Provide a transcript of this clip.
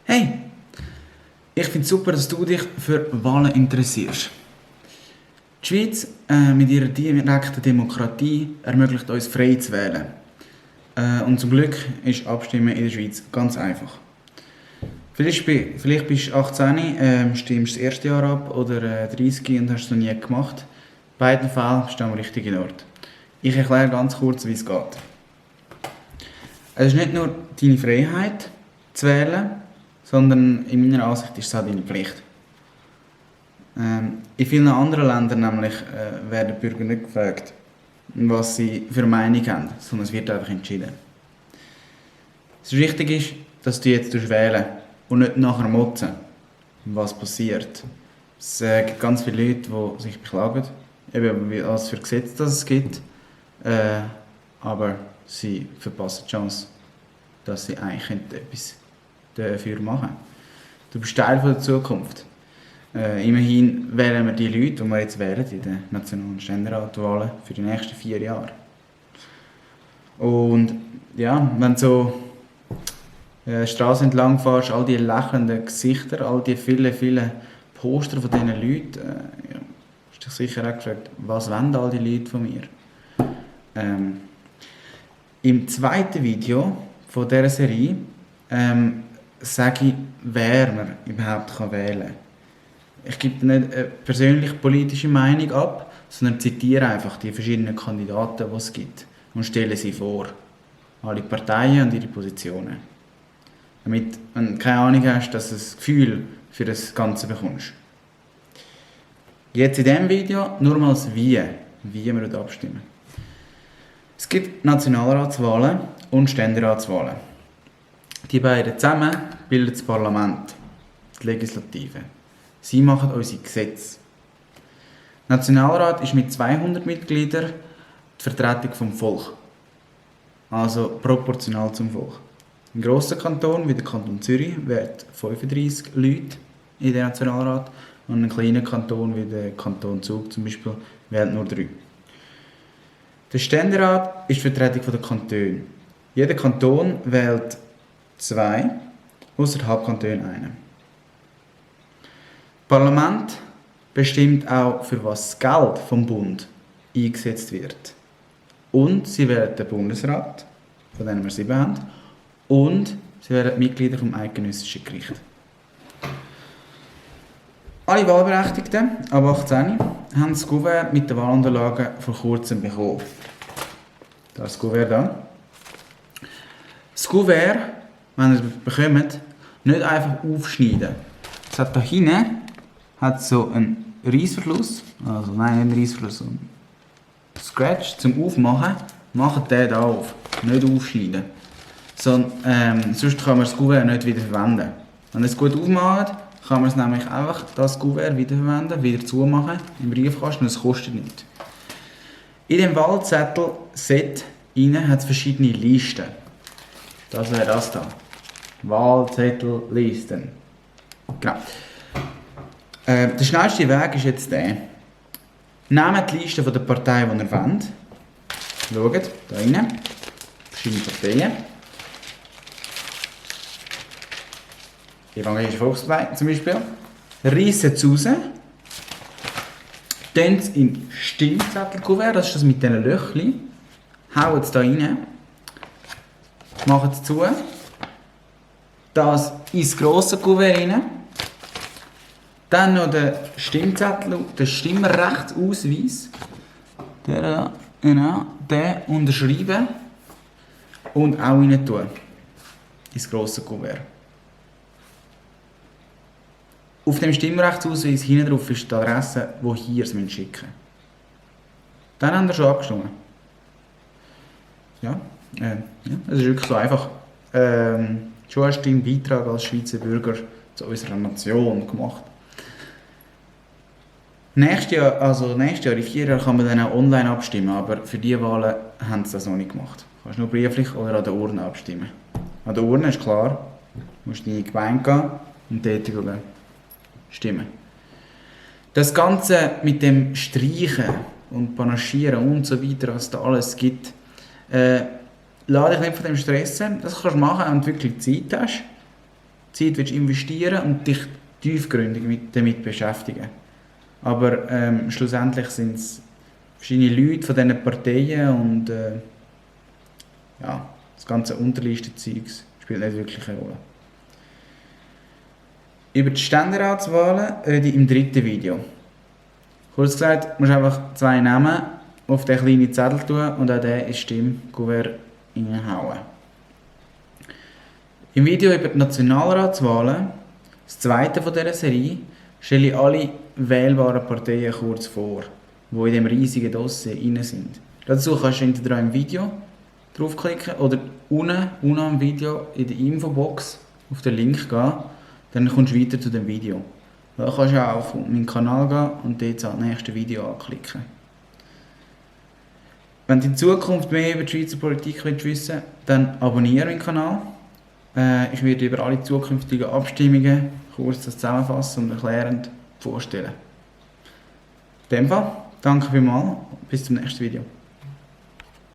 Hey, ich finde es super, dass du dich für Wahlen interessierst. Die Schweiz mit ihrer direkten Demokratie ermöglicht uns frei zu wählen. Und zum Glück ist Abstimmen in der Schweiz ganz einfach. Vielleicht bist du 18, stimmst das erste Jahr ab oder 30 und hast es noch nie gemacht. In beiden Fällen bist du am richtigen Ort. Ich erkläre ganz kurz, wie es geht. Es ist nicht nur deine Freiheit zu wählen, sondern in meiner Ansicht ist es auch deine Pflicht. In vielen anderen Ländern nämlich werden die Bürger nicht gefragt, was sie für eine Meinung haben, sondern es wird einfach entschieden. Was wichtig ist, dass du jetzt wählen und nicht nachher motzen, was passiert. Es gibt ganz viele Leute, die sich beklagen, eben was für Gesetze es gibt, aber sie verpassen die Chance, dass sie eigentlich etwas dafür machen können. Du bist Teil der Zukunft. Immerhin wählen wir die Leute, die wir jetzt wählen in den National- und Ständeratwahlen für die nächsten 4 Jahre. Und ja, wenn du so Straße entlang fährst, all die lächelnden Gesichter, all die vielen Poster von diesen Leuten, hast du dich sicher auch gefragt, was wollen all die Leute von mir? Im zweiten Video von dieser Serie sage ich, wer man überhaupt wählen kann. Ich gebe nicht eine persönliche politische Meinung ab, sondern zitiere einfach die verschiedenen Kandidaten, die es gibt und stelle sie vor. Alle Parteien und ihre Positionen. Damit, wenn du keine Ahnung hast, dass du ein Gefühl für das Ganze bekommst. Jetzt in diesem Video nur mal das wie wir abstimmen. Es gibt Nationalratswahlen und Ständeratswahlen. Die beiden zusammen bilden das Parlament, die Legislative. Sie machen unsere Gesetze. Der Nationalrat ist mit 200 Mitgliedern die Vertretung vom Volk. Also proportional zum Volk. Ein grosser Kanton wie der Kanton Zürich wählt 35 Leute in den Nationalrat und ein kleiner Kanton wie der Kanton Zug zum Beispiel wählt nur 3. Der Ständerat ist die Vertretung der Kantone. Jeder Kanton wählt 2, ausser Halbkantonen einen. Das Parlament bestimmt auch, für was das Geld vom Bund eingesetzt wird. Und sie wählen den Bundesrat, von dem wir 7 haben, und sie wählen Mitglieder vom Eidgenössischen Gericht. Alle Wahlberechtigten ab 18 haben das Kuvert mit den Wahlunterlagen vor kurzem bekommen. Das ist das Kuvert da. Das Kuvert, wenn ihr es bekommt, nicht einfach aufschneiden. Es hat da hinten so einen Reissverschluss, also nein, nicht einen Reissverschluss, sondern Scratch zum Aufmachen. Macht den hier auf, nicht aufschneiden. Sonst kann man das Kuvert nicht wieder verwenden. Wenn ihr es gut aufmacht, kann man es nämlich einfach das Kuvert wiederverwenden, wieder zumachen im Briefkasten und es kostet nichts. In dem Wahlzettel-Set hat es verschiedene Listen. Das wäre das da. Wahlzettellisten. Genau. Der schnellste Weg ist jetzt der. Nehmt die Liste der Partei, die ihr wollt. Schaut, da rein. Verschiedene Parteien. Die Evangelische Volkspartei zum Beispiel. Reissen es raus. Tun es in Stimmzettelkuvert, das ist das mit diesen Löchchen. Hauen es da rein. Machen es zu. Das ins grosse Kuvert rein. Dann noch den Stimmzettel, den Stimmrechtsausweis. Den unterschreiben und auch rein tun. Ins grosse Kuvert. Auf dem Stimmrechtsausweis hinten drauf ist die Adresse, wo ihr es schicken müsst. Dann haben wir schon abgestimmt. Ja, es ist wirklich so einfach. Schon hast du deinen Beitrag als Schweizer Bürger zu unserer Nation gemacht. Nächstes Jahr in 4 Jahren kann man dann auch online abstimmen, aber für diese Wahlen haben sie das noch nicht gemacht. Du kannst nur brieflich oder an der Urne abstimmen. An der Urne ist klar, du musst in die Gemeinde gehen und dort stimmen. Das Ganze mit dem Streichen und Panaschieren und so weiter, was da alles gibt, lass dich nicht von dem stressen. Das kannst du machen, wenn du wirklich Zeit hast. Zeit willst investieren und dich tiefgründig damit beschäftigen. Aber schlussendlich sind es verschiedene Leute von diesen Parteien und ja, das ganze Unterlistenzeugs spielt nicht wirklich eine Rolle. Über die Ständeratswahlen rede ich im dritten Video. Kurz gesagt, musst du einfach 2 Namen auf den kleinen Zettel tun und auch den ins Stimmkuvert reinhauen. Im Video über die Nationalratswahlen, das zweite von dieser Serie, stelle ich alle wählbaren Parteien kurz vor, die in diesem riesigen Dossier drin sind. Dazu kannst du entweder im Video draufklicken oder unten am Video in der Infobox auf den Link gehen, dann kommst du weiter zu dem Video. Da kannst du auch auf meinen Kanal gehen und dort das nächste Video anklicken. Wenn du in Zukunft mehr über die Schweizer Politik wissen willst, dann abonniere meinen Kanal. Ich werde über alle zukünftigen Abstimmungen kurz das zusammenfassen und erklärend vorstellen. In dem Fall, danke vielmals, bis zum nächsten Video.